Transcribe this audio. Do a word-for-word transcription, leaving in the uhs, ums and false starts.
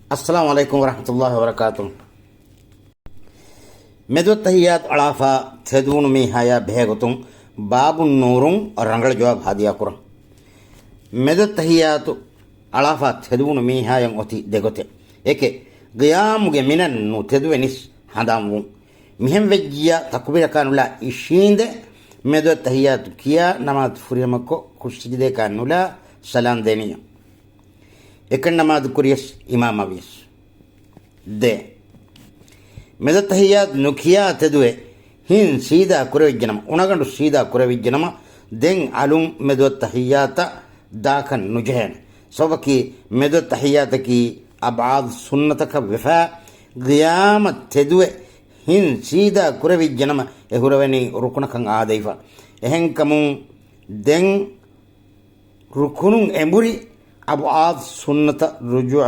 އައްސަލާމު ޢަލައިކުމް ވަރަޙްމަތުﷲި ވަބަރަކާތުހު. މެދުއައްތަޙިއްޔާތު އަޅާފަ ތެދުވުނު މީހާޔާ ބެހޭގޮތުން ބާބުން ނޫރުން ރަނގަޅު ޖަވާބު ހަދިޔާކުރަން. މެދުއައްތަޙިއްޔާތު އަޅާފަ ތެދުވުނު މީހާޔަށް އޮތީ ދެގޮތެއް. އެކެއް، ޤިޔާމުގެ މިނަން ނުތެދުވެނިސް ހަނދާންވުން. މިހެންވެއްޖިއްޔާ ތަކުބީރަކާ ނުލާ އިށީނދެ، މެދުއައްތަޙިއްޔާތު ކިޔާ ނަމާދު ފުރިހަމަކޮށް ކުރުސިޖަދަޔަކާ ނުލާ ސަލާން ދޭނިޔަ. އެކަން ނަމާދު ކުރިޔަސް އިމާމާ ވިޔަސް. ދެ. މެދުއައްތަޙިއްޔާތު ނުކިޔާ ތެދުވެ، ހިން ސީދާ ކުރެވިއްޖެނަމަ، އުނަގަނޑު ސީދާ ކުރެވިއްޖެނަމަ، ދެން އަލުން މެދުއައްތަޙިއްޔާތަށް ދާކަށް ނުޖެހޭނެ. ސަބަބަކީ މެދުއައްތަޙިއްޔާތަކީ އަބްޢާދު ސުންނަތަކަށް ވެފަ، ޤިޔާމަށް ތެދުވެ، ހިން ސީދާ ކުރެވިއްޖެނަމަ، އެ ހުރެވެނީ ރުކުނަކަށް އާދައިފަ. އެހެންކަމުން ދެން ރުކުނުން އެނބުރި އަބްޢާދު ސުންނަތަށް ރުޖޫޢަ